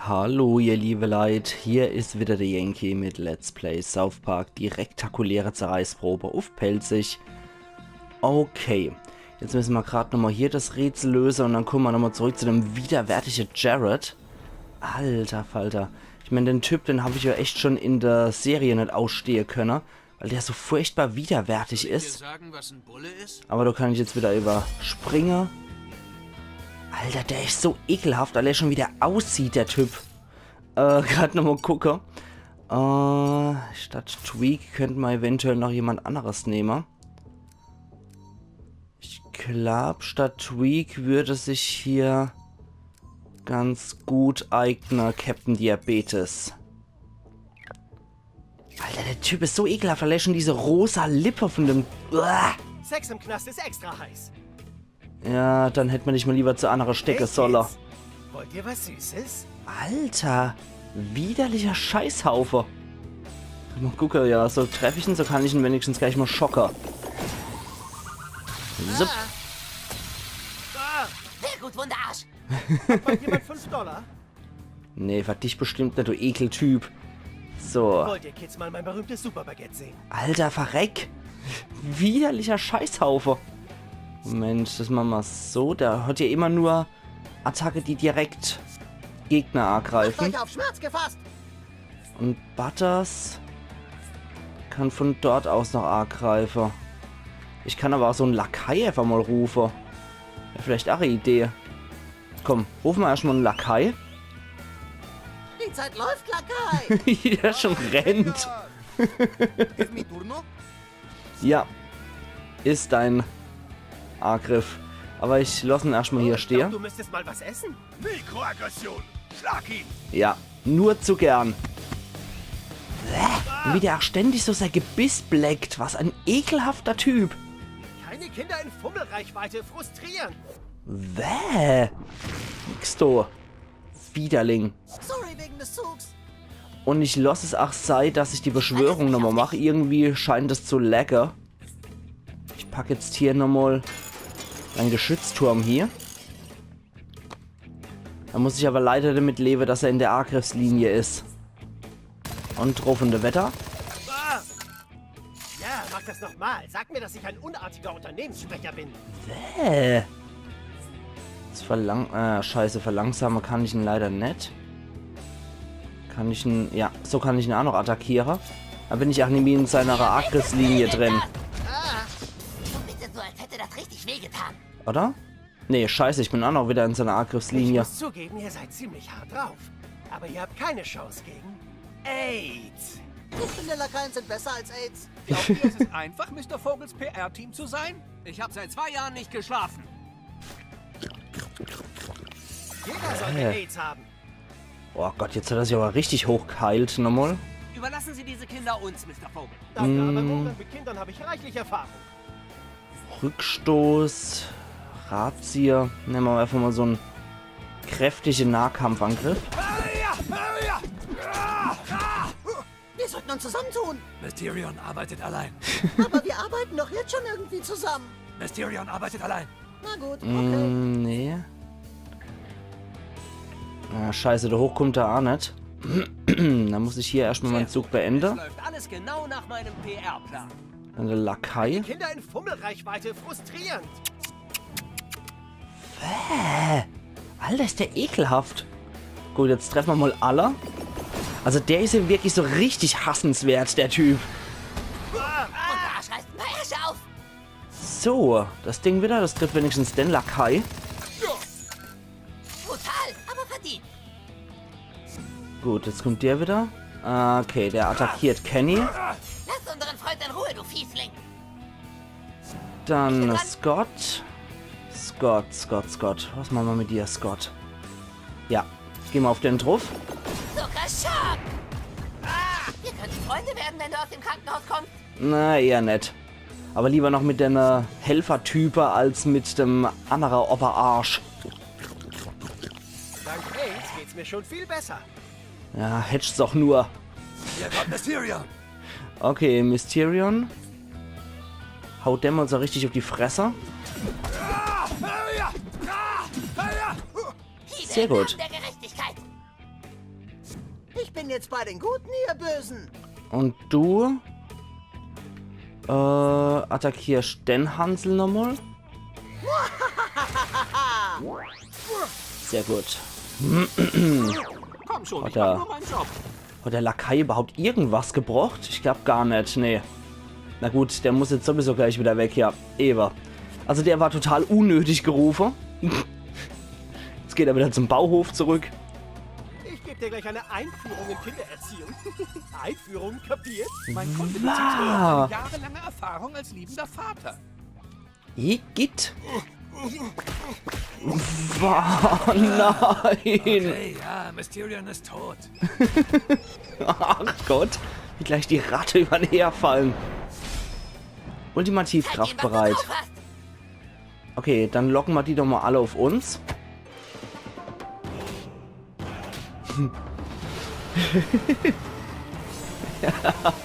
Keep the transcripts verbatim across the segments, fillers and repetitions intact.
Hallo, ihr liebe Leit, hier is wieder der Yankee mit Let's Play South Park, die rektakuläre Zerreißprobe uff Pälzisch. Okay, jetzt müsse mer grad nochmal hier das Rätsel löse und dann kumme mer nochmal zurück zu dem widerwärtige Jared. Alter Falter. Ich mein, den Typ, den hab ich ja echt schon in der Serie net ausstehe könne, weil der so furchtbar widerwärtig is. Sagen, was ein Bulle ist? Aber do kann ich jetzt wieder überspringe. Alter, der is so ekelhaft, allein schon wie der aussieht, der Typ. Äh, grad nochmal gucke. Äh, statt Tweek könnt mer eventuell noch jemand anderes nehme. Ich glaub, statt Tweek würde sich hier ganz gut eigne Captain Diabetes. Alter, der Typ is so ekelhaft. Allein schon diese rosa Lippe von dem. Uah. Sex im Knast ist extra heiß. Ja, dann hätt mer dich mal lieber zu annere stecke solle. Hey, Kids. Wollt ihr was Süßes? Alter, widerlicher Scheißhaufe. Mal gucke, ja, so treff ich en, so kann ich en wenigstens gleich mal schocke. Sup. Ah. Sehr gut, Wunderarsch. Hat mal jemand fünf Dollar? Nee, für dich bestimmt net, du Ekeltyp. So. Wollt ihr Kids mal mein berühmtes Superbaguette sehen? Alter, verreck. Widerlicher Scheißhaufe. Moment, das mache mer so. Der hat ja immer nur Attacke, die direkt Gegner angreifen. Macht euch auf Schmerz gefasst! Und Butters kann von dort aus noch angreife. Ich kann aber auch so en Lakai einfach mal rufe. Wär vielleicht auch e Idee. Komm, rufe mer erscht mal en Lakai. Die Zeit läuft, Lakai! Der schon rennt. Es mi turno? Ja, is dein Angriff. Aber ich lass en erscht mal hier stehe. Ich glaub, du müsstest mal was essen. Mikroaggression! Schlag ihn! Ja, nur zu gern. Bäh, wie der auch ständig so sein Gebiss bleckt. Was ein ekelhafter Typ. Keine Kinder in Fummelreichweite, frustrierend. Bäh. Nix do. Widerling. Sorry wegen des Zugs. Und ich lass es auch sei, dass ich die Beschwörung nochmal mach. Irgendwie scheint es zu lagge. Ich pack jetzt hier nochmal en Geschützturm hier. Da muss ich aber leider damit lebe, dass er in der Angriffslinie is. Und druff in de Wetter. Ah! Ja, mach das nochmal. Sag mir, dass ich ein unartiger Unternehmenssprecher bin. Bäh. Das Verlang-, äh, scheiße, verlangsame kann ich en leider net. Kann ich en, ja, so kann ich en auch noch attackiere. Da bin ich auch nämlich in seiner Angriffslinie drin. Ah! So bitte so, als hätte das richtig wehgetan. Oder? Nee, scheiße, ich bin auch noch wieder in seiner Angriffslinie. Ich muss zugeben, ihr seid ziemlich hart drauf. Aber ihr habt keine Chance gegen AIDS. Ich finde, Lakaien sind besser als AIDS. Glaubt ihr, es ist einfach, Mister Vogels P R-Team zu sein? Ich hab seit zwei Jahren nicht geschlafen. Jeder sollte Hä? AIDS haben. Oh Gott, jetzt hat er sich aber richtig hochgeheilt nochmal. Überlassen Sie diese Kinder uns, Mister Vogel. Danke, aber im Umgang mit Kindern habe ich reichlich Erfahrung. Rückstoß, Drahtzieher. Nemme mer einfach mal so en kräftige Nahkampfangriff. Wir sollten uns zusammentun. Mysterion arbeitet allein. Aber wir arbeiten doch jetzt schon irgendwie zusammen. Mysterion arbeitet allein. Na gut, okay. Mm, nee. Ah, scheiße, do hoch kummt er auch net. Da muss ich hier erscht mal mein Zug beende. Es läuft alles genau nach meinem P R-Plan. Dann der Lakai. Kinder in Fummelreichweite, frustrierend. Bäh. Alter, is der ekelhaft. Gut, jetzt treffe mer mal alle. Also der is ja wirklich so richtig hassenswert, der Typ. Ah, scheiß Peitsche auf! So, das Ding wieder, das trifft wenigstens den Lakai. Brutal, aber verdient. Gut, jetzt kommt der wieder. Okay, der attackiert Kenny. Lasst unseren Freund in Ruhe, du Fiesling. Dann Scott. Scott, Scott, Scott. Was mache mer mit dir, Scott? Ja, geh mal auf den druff. Zuckerschock! Ah, wir könnten Freunde werden, wenn du aus dem Krankenhaus kommst. Na, eher net. Aber lieber noch mit dem, äh, Helfertype als mit dem annere Opferarsch. Dank AIDS geht's mir schon viel besser. Ja, hätt's doch nur. Hier kommt Mysterion. Okay, Mysterion. Haut dem mal so richtig auf die Fresse. Sehr gut. Im Namen der Gerechtigkeit. Ich bin jetzt bei den Guten, ihr Bösen. Und du? Äh, attackierst den Hansel nochmal? Sehr gut. Komm schon, ich Oder- mach nur meinen Job. Hat der Lakai überhaupt irgendwas gebracht? Ich glaub gar net, nee. Na gut, der muss jetzt sowieso gleich wieder weg, ja. Ewe. Also der war total unnötig gerufen. Jetzt geht er wieder zum Bauhof zurück. Ich gebe dir gleich eine Einführung in Kindererziehung. Einführung, kapiert? Mein Kunde Ah. hat jahrelange Erfahrung als liebender Vater. Igitt. Boah, nein. Hey, ja, Mysterion ist tot. Ach Gott, wie gleich die Ratte übern Herfallen. Ultimativ Zeig ihm, was du kraftbereit. drauf hast. Okay, dann locken wir die doch mal alle auf uns.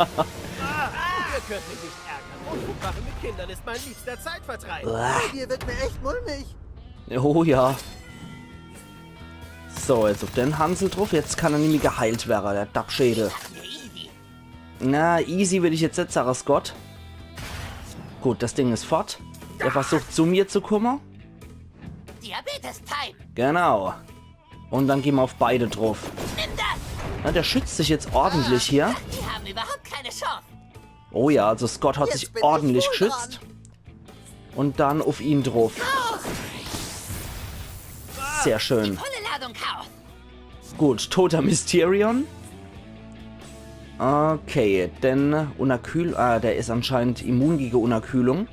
Ihr könnt mich nicht ärgern. Unfug machen mit Kindern ist mein liebster Zeitvertreib. Bei dir wird mir echt mulmig. Oh ja. So, jetzt auf den Hansel drauf. Jetzt kann er nämlich geheilt werden, der Dappschädel. Na, easy will ich jetzt net sagen, Scott. Gut, das Ding ist fort. Der versucht zu mir zu kommen. Diabetes-Time. Genau. Und dann gehen wir auf beide drauf. Nimm das. Na, der schützt sich jetzt ordentlich hier. Die haben überhaupt keine Chance. Oh ja, also Scott hat sich Jetzt bin ich ordentlich wohl geschützt. Und dann auf ihn drauf. Sehr schön. Volle Ladung Chaos. Gut, toter Mysterion. Okay, denn Unterkühl... Ah, der ist anscheinend immun gegen Unterkühlung.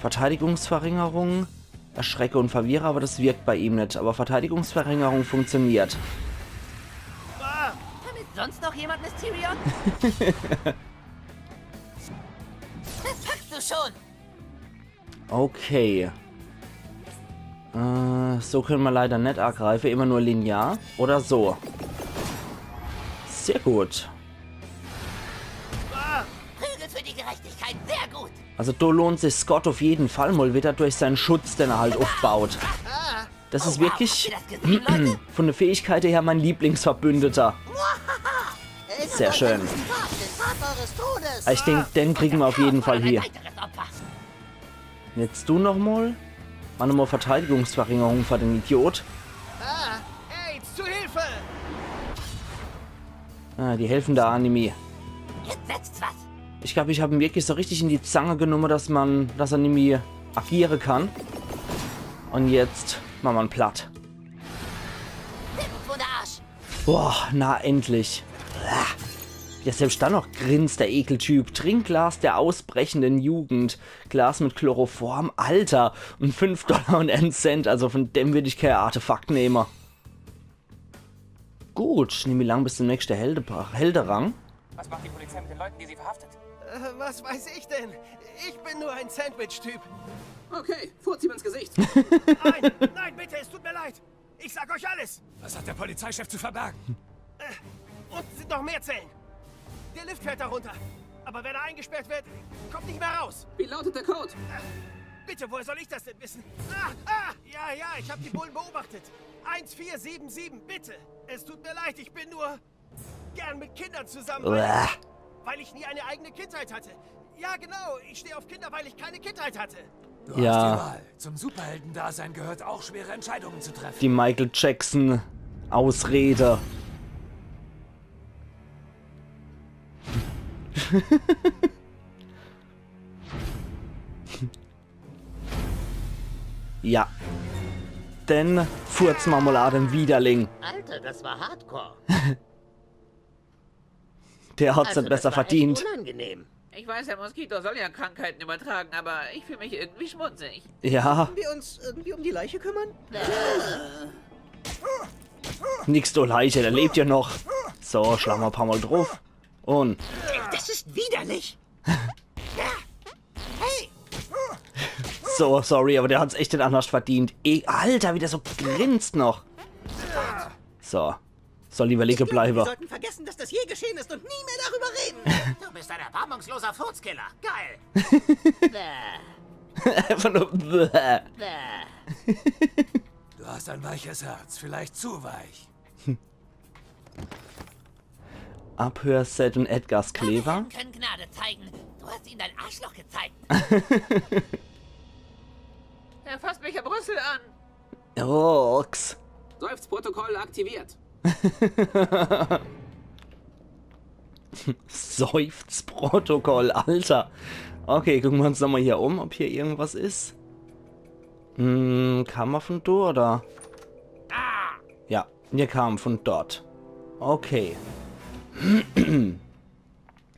Verteidigungsverringerung. Erschrecke und verwirre, aber das wirkt bei ihm nicht. Aber Verteidigungsverringerung funktioniert. Vermisst sonst noch jemand Mysterion? Das packst du schon. Okay. Äh, so können wir leider nicht angreifen. Immer nur linear. Oder so. Sehr gut. Prügel für die Gerechtigkeit. Sehr gut. Also da lohnt sich Scott auf jeden Fall mal wieder durch seinen Schutz, den er halt aufbaut. Das ist Wow, wirklich habt ihr das gesehen, Leute? von der Fähigkeit her mein Lieblingsverbündeter. Er ist Sehr ein schön. Prädikat, den Pfad eures Todes. Ich denke, den kriegen wir auf jeden Fall Ein hier. weiteres Opfer. Jetzt du nochmal. Mach nochmal Verteidigungsverringerung für den Idiot. Ah, AIDS, zu Hilfe! Ah, die helfen der Anime. Jetzt setzt was. Ich glaube, ich habe ihn wirklich so richtig in die Zange genommen, dass man, dass er nimmi agieren kann. Und jetzt machen wir ihn platt. Telefon der Arsch. Boah, na endlich. Ah. Ja, selbst dann noch grinst der Ekeltyp. Trinkglas der ausbrechenden Jugend. Glas mit Chloroform. Alter. Und fünf Dollar und ein Cent. Also von dem würde ich kein Artefakt nehmen. Gut, nimmi lang bis zum nächsten Helde Helderang. Was macht die Polizei mit den Leuten, die sie verhaftet? Äh, was weiß ich denn? Ich bin nur ein Sandwich-Typ. Okay, furz ihm ins Gesicht. Nein, nein, bitte, es tut mir leid. Ich sag euch alles. Was hat der Polizeichef zu verbergen? Und sind noch mehr Zellen. Der Lift fährt da runter. Aber wenn er eingesperrt wird, kommt nicht mehr raus. Wie lautet der Code? Bitte, woher soll ich das denn wissen? Ah, ah, ja, ja, ich habe die Bullen beobachtet. Eins vier sieben sieben, bitte. Es tut mir leid, ich bin nur gern mit Kindern zusammen, weil, Uah. weil ich nie eine eigene Kindheit hatte. Ja, genau, ich stehe auf Kinder, weil ich keine Kindheit hatte. Du Ja. hast die Wahl. Zum Superheldendasein gehört auch, schwere Entscheidungen zu treffen. Die Michael Jackson Ausrede. Ja. Denn furz ma mol a den Widerling. Alter, das war hardcore. Der hat's Also, nicht besser das war echt verdient. Unangenehm. Ich weiß, der Moskito soll ja Krankheiten übertragen, aber ich fühle mich irgendwie schmutzig. Ja, Wir uns irgendwie um die Leiche kümmern? nix, du Leiche, der lebt ja noch. So, schlagen ma e paar Mol drauf. Und Das ist widerlich. so, sorry, aber der hat's echt nicht anders verdient. Eh, Alter, wie der so grinst noch. So. Soll lieber liegen Wir bleiben. sollten vergessen, dass das je geschehen ist und nie mehr darüber reden. Du bist ein erbarmungsloser Furzkiller. Geil. Einfach nur. Bäh. Du hast ein weiches Herz, vielleicht zu weich. Abhörset und Edgars Kleber. Können Gnade zeigen. Du hast ihnen dein Arschloch gezeigt. Er fasst mich am Rüssel an. Orks. Seufzprotokoll aktiviert. Seufzprotokoll, Alter. Okay, gucke mer uns nochmal hier um, ob hier irgendwas is. Hm, kam mer von do, oder? Ja, mir kamen von dort. Okay.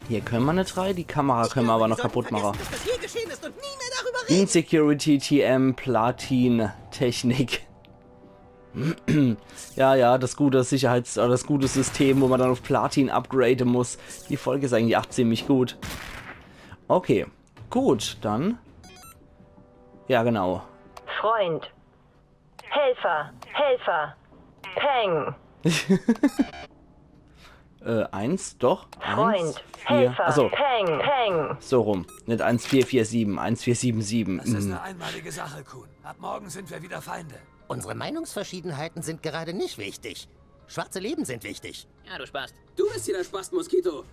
Hier könne mer net rei. Die Kamera könne mer aber noch kaputt mache. Vergessen, dass das hier geschehen ist und nie mehr darüber reden. Insecurity T M Platin Technik. Ja, ja, das gute Sicherheits-, oder das gute System, wo man dann auf Platin upgraden muss. Die Folge ist eigentlich auch ziemlich gut. Okay, gut, dann. Ja, genau. Freund. Helfer. Helfer. Peng. Äh, eins, doch. Eins, Freund. vier. Helfer. Achso, Peng. Peng. So rum. Nicht eins vier vier sieben, eins vier sieben sieben. Das ist Mhm. Eine einmalige Sache, Kuhn. Ab morgen sind wir wieder Feinde. Unsere Meinungsverschiedenheiten sind gerade nicht wichtig. Schwarze Leben sind wichtig. Ja, du Spast. Du bist hier der Spast, Moskito.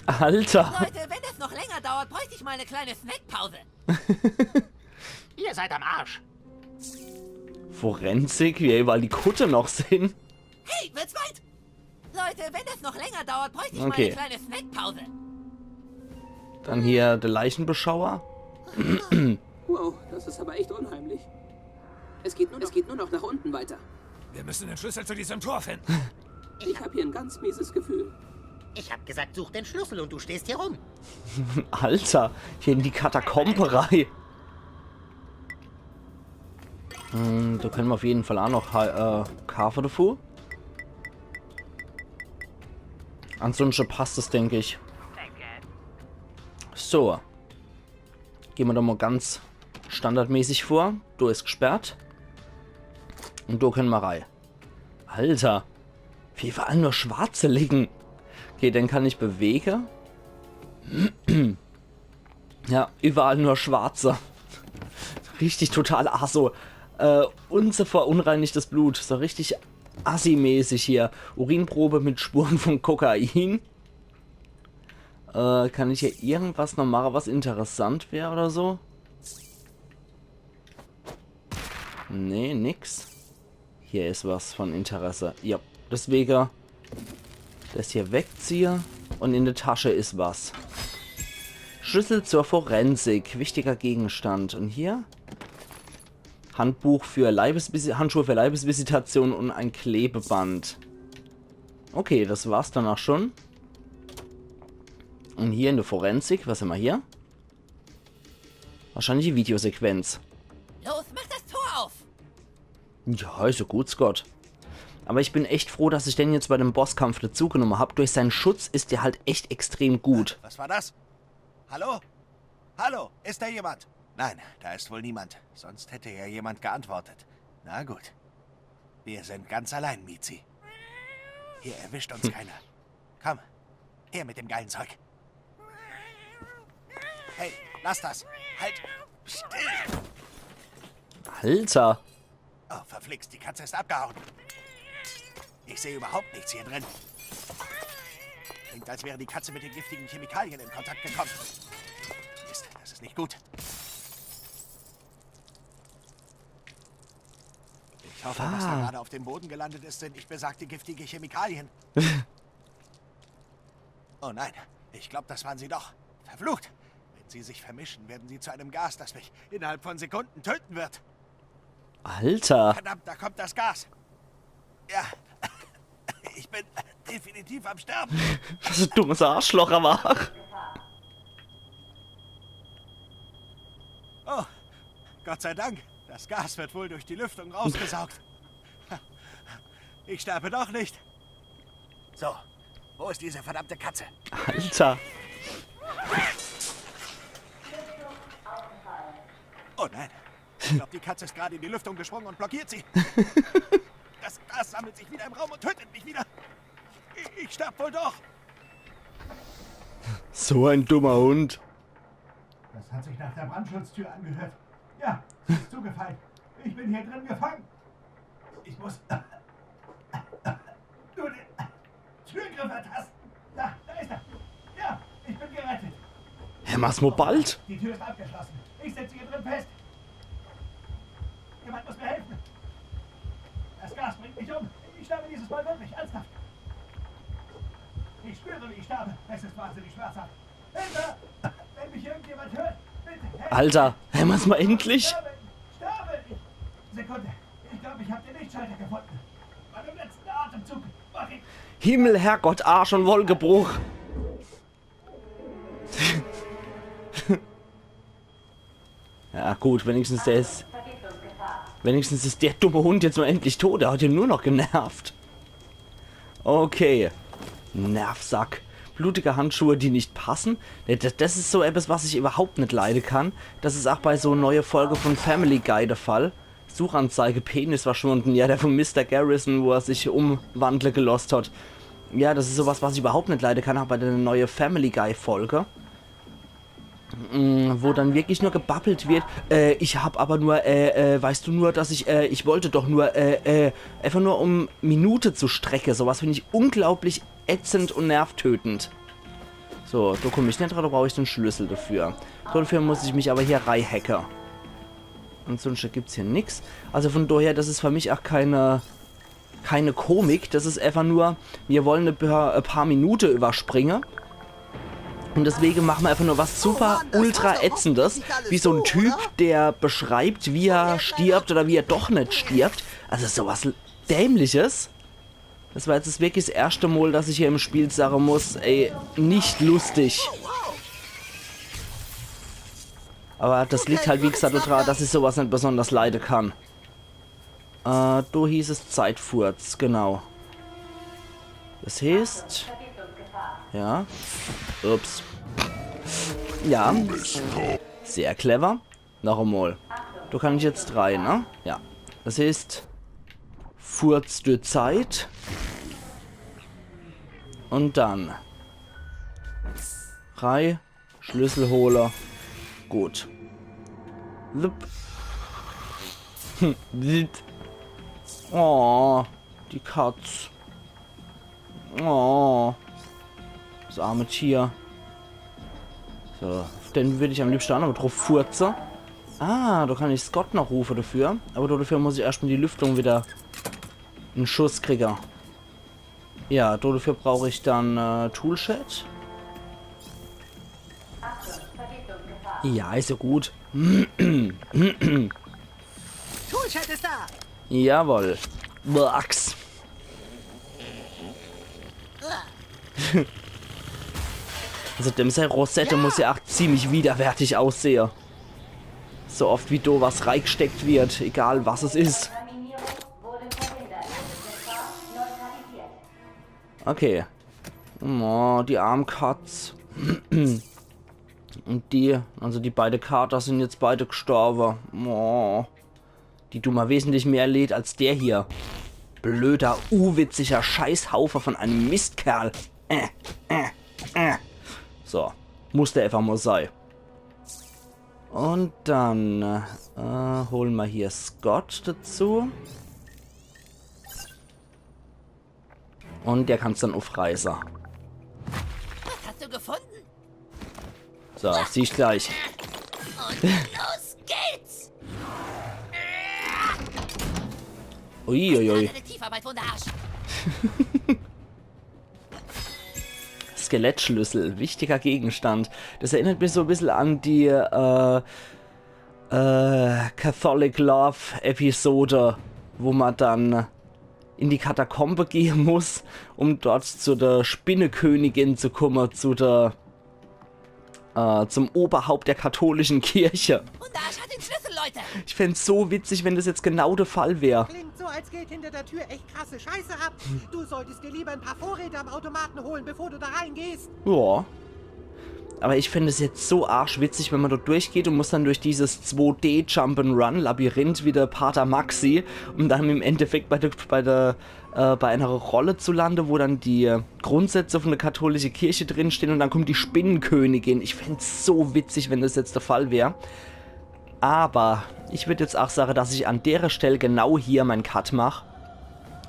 Alter. Leute, wenn das noch länger dauert, bräuchte ich mal eine kleine Snackpause. Ihr seid am Arsch. Forensik, wie ey, weil die Kutte noch sind. Hey, wird's Zeit? Leute, wenn das noch länger dauert, bräuchte ich Okay. mal eine kleine Snackpause. Dann hier der Leichenbeschauer. Wow, das ist aber echt unheimlich. Es geht nur, es geht nur noch nach unten weiter. Wir müssen den Schlüssel zu diesem Tor finden. Ich habe hier ein ganz mieses Gefühl. Ich hab gesagt, such den Schlüssel und du stehst hier rum. Alter, hier in die Katakombe rei. Hm, da können wir auf jeden Fall auch noch äh, Kaffee davor. Ansonsten passt es, denke ich. So. Gehen wir doch mal ganz standardmäßig vor. Da ist gesperrt. Und da können wir rei. Alter. Wie überall nur Schwarze liegen. Okay, den kann ich bewegen. Ja, überall nur Schwarze. Richtig total aso. Äh, unser verunreinigtes Blut. So richtig assi-mäßig hier. Urinprobe mit Spuren von Kokain. Äh, kann ich hier irgendwas noch machen, was interessant wäre oder so? Nee, nix. Hier ist was von Interesse. Ja, deswegen das hier wegziehe und in der Tasche ist was. Schlüssel zur Forensik. Wichtiger Gegenstand. Und hier? Handbuch für Leibesvisi Handschuhe für Leibesvisitation und ein Klebeband. Okay, das war's dann auch schon. Und hier in der Forensik, was haben wir hier? Wahrscheinlich die Videosequenz. Los, mach das Tor auf! Ja, ist ja gut, Scott. Aber ich bin echt froh, dass ich den jetzt bei dem Bosskampf dazugenommen hab. Durch seinen Schutz ist der halt echt extrem gut. Was war das? Hallo? Hallo, ist da jemand? Nein, da ist wohl niemand. Sonst hätte ja jemand geantwortet. Na gut. Wir sind ganz allein, Mizi. Hier erwischt uns keiner. Komm, her mit dem geilen Zeug. Hey, lass das. Halt still. Alter. Oh, verflixt, die Katze ist abgehauen. Ich sehe überhaupt nichts hier drin. Klingt, als wäre die Katze mit den giftigen Chemikalien in Kontakt gekommen. Mist, das ist nicht gut. Ich hoffe, was da Ah. gerade auf dem Boden gelandet ist, sind nicht besagte giftige Chemikalien. Oh nein, ich glaube, das waren sie doch. Verflucht! Wenn sie sich vermischen, werden sie zu einem Gas, das mich innerhalb von Sekunden töten wird. Alter. Verdammt, da kommt das Gas. Ja, ich bin definitiv am Sterben. Was ein dummes Arschloch er war. Oh, Gott sei Dank. Das Gas wird wohl durch die Lüftung rausgesaugt. Ich sterbe doch nicht. So, wo ist diese verdammte Katze? Alter. Oh nein. Ich glaube, die Katze ist gerade in die Lüftung gesprungen und blockiert sie. Das Gas sammelt sich wieder im Raum und tötet mich wieder. Ich, ich sterbe wohl doch. So ein dummer Hund. Das hat sich nach der Brandschutztür angehört. Ja, sie ist zugefallen. Ich bin hier drin gefangen. Ich muss nur den Türgriff ertasten. Da, da ist er. Ja, ich bin gerettet. Hä, mach's mo bald? Die Tür ist abgeschlossen. Ich sitze hier drin fest. Jemand muss mir helfen. Das Gas bringt mich um. Ich sterbe dieses Mal wirklich. Ernsthaft. Ich spüre, wie ich sterbe. Es ist wahnsinnig schmerzhaft. Hilfe! Wenn mich irgendjemand hört, bitte helft. Alter, hä, mach's mo endlich? Sterbe ich! Sterbe ich! Sekunde. Ich glaube, ich habe den Lichtschalter gefunden. Bei dem letzten Atemzug mache ich Himmel, Herrgott, Arsch und Wolkebruch. Ja gut, wenigstens der ist, wenigstens ist der dumme Hund jetzt mo endlich tot. Der hat ja nur noch genervt. Okay. Nervsack. Blutige Handschuhe, die nicht passen. Ne, das, das ist so etwas, was ich überhaupt net leide kann. Das ist auch bei so neue Folge von Family Guy der Fall. Suchanzeige, Penis verschwunden. Ja, der von Mister Garrison, wo er sich umwandle gelost hat. Ja, das ist sowas, was ich überhaupt net leide kann, auch bei der neue Family Guy Folge. Mm, wo dann wirklich nur gebabbelt wird, äh, ich hab aber nur, äh, äh, weißt du nur, dass ich, äh, ich wollte doch nur, äh, äh, einfach nur um Minute zu strecke. Sowas finde ich unglaublich ätzend und nervtötend. So, da komm ich net dran, da brauch ich den Schlüssel dafür. So, dafür muss ich mich aber hier reihacke. Und sonst gibt's hier nix. Also von daher, das ist für mich auch keine, keine Komik. Das ist einfach nur, wir wollen ein paar, ein paar Minute überspringe. Und deswegen machen wir einfach nur was super ultra ätzendes, wie so ein Typ, der beschreibt, wie er stirbt oder wie er doch net stirbt. Also sowas Dämliches. Das war jetzt wirklich das erste Mal, dass ich hier im Spiel sagen muss, ey, nicht lustig. Aber das liegt halt, wie gesagt, daran, dass ich sowas nicht besonders leiden kann. Äh, du hieß es Zeitfurz, genau. Das heißt, ja. Ups. Ja. Sehr clever. Noch einmal. Du kannst jetzt drei, ne? Ja. Das heißt, Furz der Zeit. Und dann. Rei. Schlüssel hole. Gut. Lup. Hm, lit. Oh, die Katz. Oh. Das arme Tier. So, auf den würde ich am liebsten auch noch drauf furze. Ah, da kann ich Scott noch rufe dafür. Aber dafür muss ich erstmal die Lüftung wieder in Schuss kriege. Ja, dafür brauche ich dann äh, Toolshed. Ja, ist ja gut. Toolshed ist da! Jawohl. Box. Also dem sei Rosette muss ja auch ziemlich widerwärtig aussehe. So oft wie do was reigsteckt wird, egal was es is. Okay. Oh, die arm Katz. Und die, also die beide Kater sind jetzt beide gestorben. Oh. Die dun mer wesentlich mehr leid als der hier. Blöder, uwitziger Scheißhaufe von einem Mistkerl. Äh, äh, äh. So, muss der einfach mal sei. Und dann äh, holen mer hier Scott dazu. Und der kann's dann uffreiße. Was hast du gefunden? So, sieh ich gleich. Und los geht's! Uiuiui. Deine Tiefarbeit, Wunderarsch! Skelettschlüssel, wichtiger Gegenstand. Das erinnert mich so ein bisschen an die äh, äh, Catholic Love Episode, wo man dann in die Katakombe gehen muss, um dort zu der Spinnekönigin zu kommen, zu der äh, zum Oberhaupt der katholischen Kirche. Wunderarsch hat den Schlüssel, Leute! Ich fänd's so witzig, wenn das jetzt genau der Fall wär. Klingt so, als geht hinter der Tür echt krasse Scheiße ab. Du solltest dir lieber ein paar Vorräte am Automaten holen, bevor du da reingehst. Ja. Aber ich fänd es jetzt so arschwitzig, wenn man dort durchgeht und muss dann durch dieses zwei D Jump'n'Run Labyrinth wie der Pater Maxi, um dann im Endeffekt bei der, bei der, äh, bei einer Rolle zu landen, wo dann die Grundsätze von der katholischen Kirche drinstehen und dann kommt die Spinnenkönigin. Ich fänd's so witzig, wenn das jetzt der Fall wär. Aber ich würd jetzt auch sagen, dass ich an dere Stelle genau hier mein Cut mach.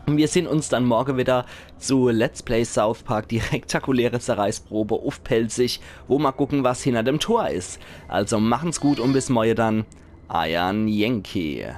Und wir sehen uns dann morgen wieder zu Let's Play South Park, die rektakuläre Zerreißprobe uff Pälzisch, wo ma gucken, was hinter dem Tor is. Also machen's gut und bis morgen dann. Eier Yankee.